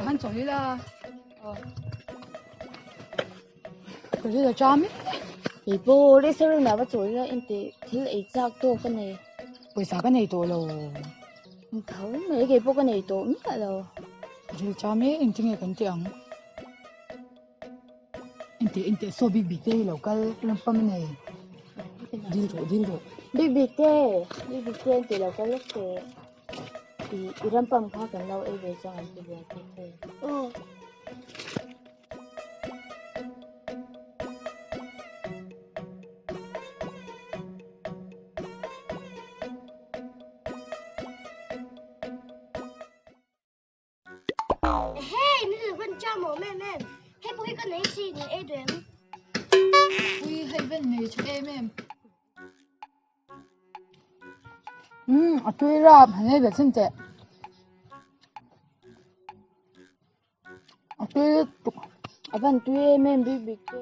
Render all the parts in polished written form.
Han chaw ila ka ri la cham e. Kei pawh restaurant ah va chaw ila engti thil ei chak tawk ka nei. Pawisa ka nei tawh lo. Tho mai kei pawh ka nei tawh miah lo. Ka ri la cham e engtinge kan tih ang. Engteh engteh saw bik bik te hi lo kal rampam a nei. Dil rawh dil rawh. Bik bik te bik bik te engteh lo kal lawk teh. I i rampam kha kan lo ei ve chuang an ti ve ang tih thei. Aw. Hey, mi lu kan cham awm em em. Hei pawh hi ka nei si ni ei duh em. Ui, hei ven nei tha em em. Umm, a tui rap, han ei ve chhin teh. A tui lutuk. A van tui em em bik bik te.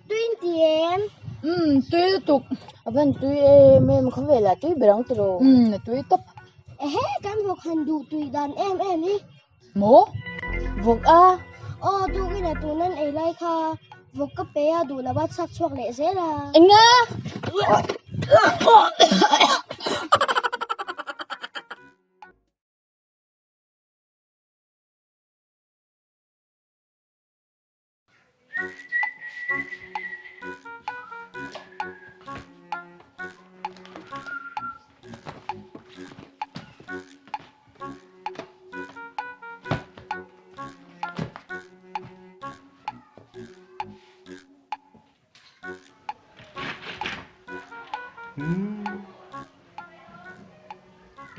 Tui in ti em? Umm tui lutuk. A van tui em em khawvelah tui ber ang tiraw? Umm a tui tawp. Ehe kan vawk han duh tui dan em em hi. Maw? Vawk a? Aw tukin a tun an ei lai kha vawk ka pe a duh lova chhak chhuak leh zel a. Enga?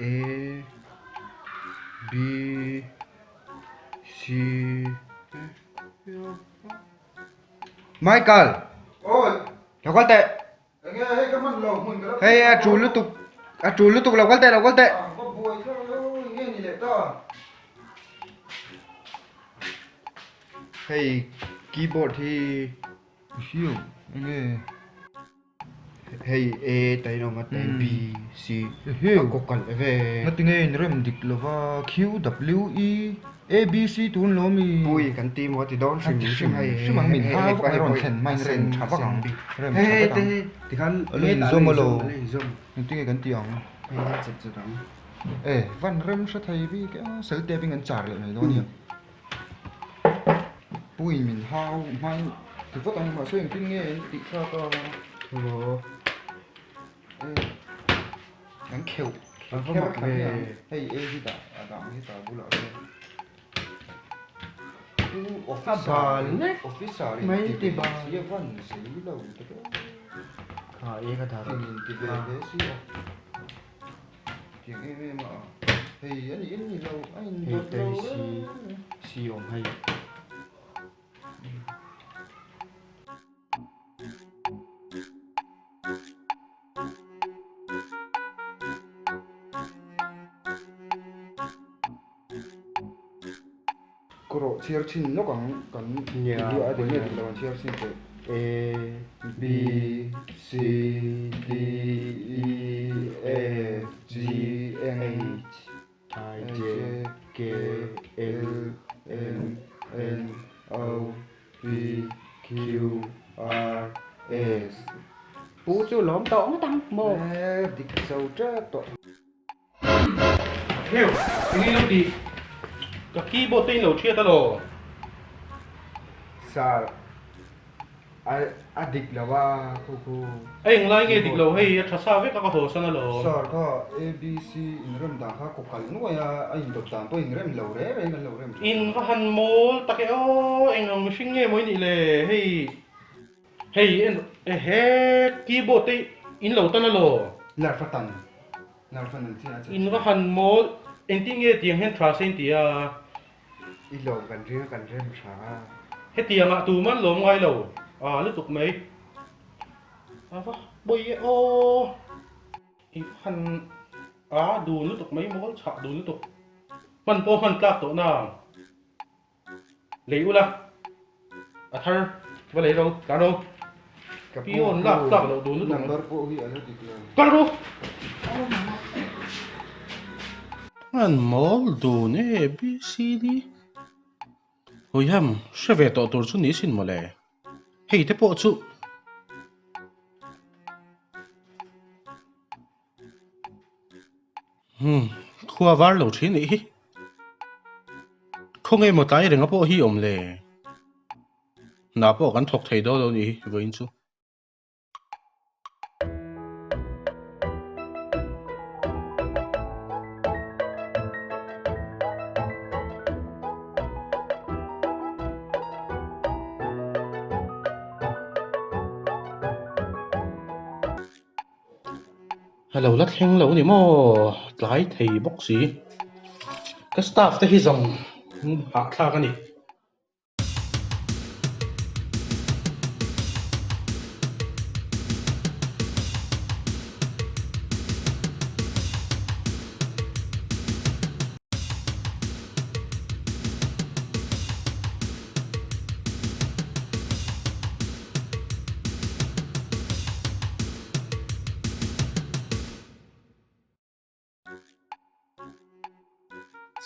A B C Michael lo kal teh hei a tul lutuk a tul lutuk lo kal teh lo kal teh hei keyboard hi hei A tah in a awm a tah in B C a kaw kalh ve. Ngatinge in rem dik lova Q W E A B C tun lo mi. Pui kan ti maw ti dawn hrim hrim hei hrim ang min ha vak mai rawn thlen hmain rem tha vak ang rem tha vek ang tikhan a lo inzawm a lo engtinge kan ti ang hei a chet chet ang e van rem hre thei bik e a cell tape in kan char leh mai dawn nia. Pui min hau hmain ti vak ang mahse engtin nge an tih thlak a maw e an kheuh an va mak ve hei e hi dah a dah ang hi ta bulah hian u officer officer in ti ve si a van zei lo te pawh kha e ka dah in ti ve hle si a. Tiang em em a hei a ni en ni lo a in dawt lo reng si awm hei. Ka rawh chhiar chhin lawk ang kan nia a dik nge dik lo an chhiar chhin teh. A B C D E F G H I J K L M N O P Q R S Pu chu lawm tawh ngawt ang maw? E dik zo tep tawh. Heu, eng nge lo tih? Ka keyboard te in lo thiat alaw? Sir, a a dik lo a khu khu. A eng lai nge dik lo hei a tha sa vek a ka haw san alaw. Sir, kha ABC inrem dan kha kaw kal nuai a, a indawt dan pawh inrem lo reng reng an lo rem thin. In va han mawl tak e aw, eng ang mihring nge maw i nih le hei. Hei en ehe keyboard te in lo tan alaw. Larfa tan larfa nan chiah a che. In va han mawl engtin nge tiang hian tha se in ti a. I lawm kan ring a kan rem tha a. Hetiang ah tuman lawm ngai lo a lutuk mai. A va pawi e aw. I va han a dun lutuk mai mawl chhah dun lutuk. Hman pawh hman tlak tawh na. Lei ula, a thar va lei ro, tlan ro. Ka pu Pion lak tlak loh dun lutuk. Number pawh hi a la dik lo. Kal ru! An mawl dun e BCD. Huiham, hre ve tawh tur chu ni sin mawle. Hei te pawh chu. Umm khua var lo thin nih hi. Khawnge maw tlai renga pawh hi awm le. Hna pawh kan thawk thei dawn lo nih hi vawiin chu. A lo la thleng lo ni maw tlai thei bawk si ka staff te hi zawng hahthlak a ni.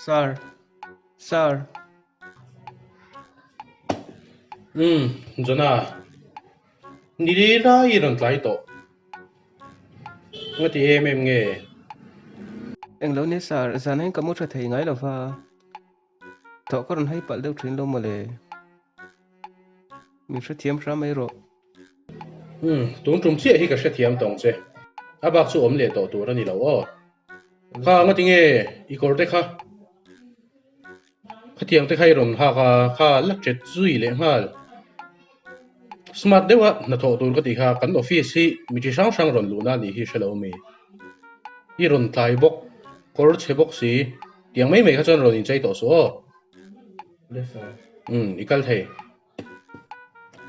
Sir. Sir. Umm, Jonah. Ni lai i rawn tlai tawh. Nga ti em em nge? Englo nia sir, zan hian ka mu tha thei ngai lova. Thawh ka rawn hai palh deuh thin lo mawle. Min hrethiam hram mai rawh. Umm, tun tum chiah hi ka hrethiam tawng che. A bak chu awm leh tawh tur a ni lo aw. Kha nga tinge i kawr te kha khatiang te kha i rawn hak a, kha la tet zui leh nghal. Smart deuha hnathawh tur ka tih kha kan office hi mi chi hrang hrang rawn luhna a nih hi hre lo mi. I rawn tlai bawk, kawr chhe bawk si. Tiang mai mai kha chuan rawn inchei tawh suh aw. Umm, i kal thei.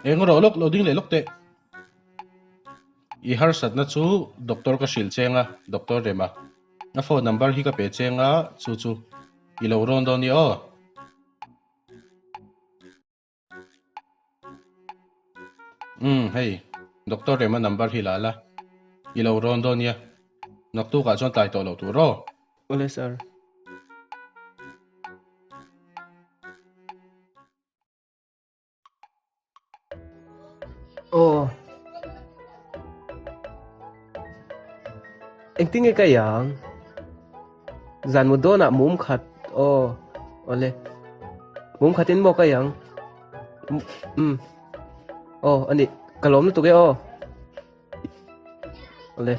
Eng rawh lawk lo ding leh lawk teh. I harsatna chu doctor ka hrilh cheng a, Doctor Rema. A phone number hi ka pe cheng a, chu chu i lo rawn dawn nia aw. Umm hei Doctor Rema number hi la la i lo rawn dawn nia naktukah chuan tlai tawh loh tur aw. Awle sir. Aw. Engtin nge ka iang? Zan mu dawnah mum khat aw awle mum khatin maw ka iang umm aw a ni ka lawm lutuk e aw awle.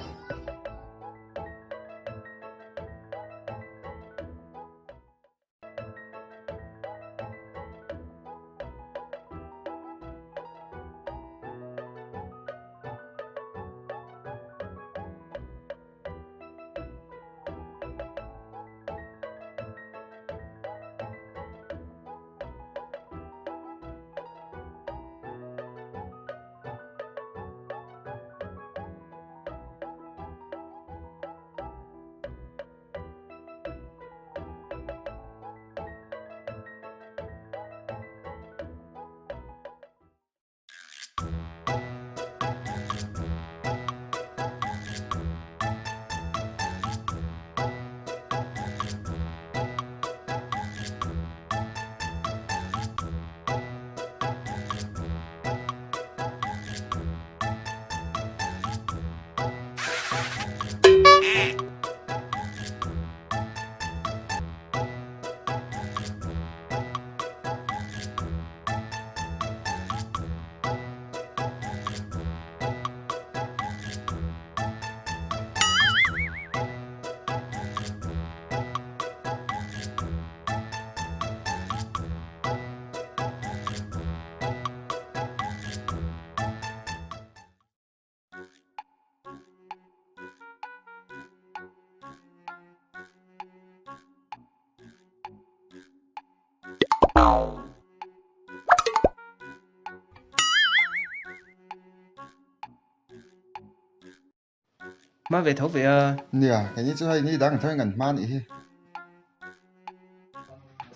Hma ve tho ve a. Nia, keini chu hei ni dang tho in kan hma anih hi.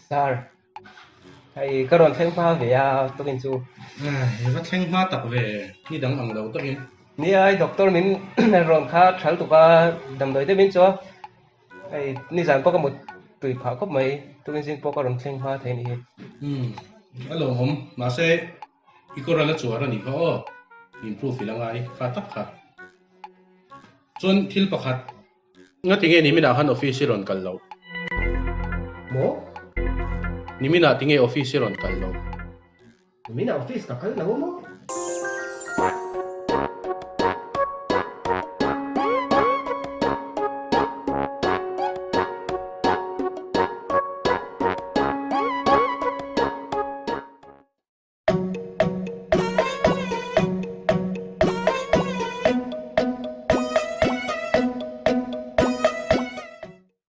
Sir, hei ka rawn thleng hma ve a tukin chu. I va thleng hma tak ve, ni dang ang lo takin. Nia, hei doctor min rawn kha thal tuk a, damdawi deuh in chu a, hei nizan pawh ka mut tui phah khawp mai, tukin zing pawh ka rawn thleng hma thei a nih hi. Umm, a lawmawm, mahse i kawr a la chuar a nih kha aw, improve i la ngai kha tak kha. Chuan thil pakhat Ngati nge niminah khan office i rawn kal loh? Maw? Niminah tinge office i rawn kal loh? Niminah office ka kal lo maw?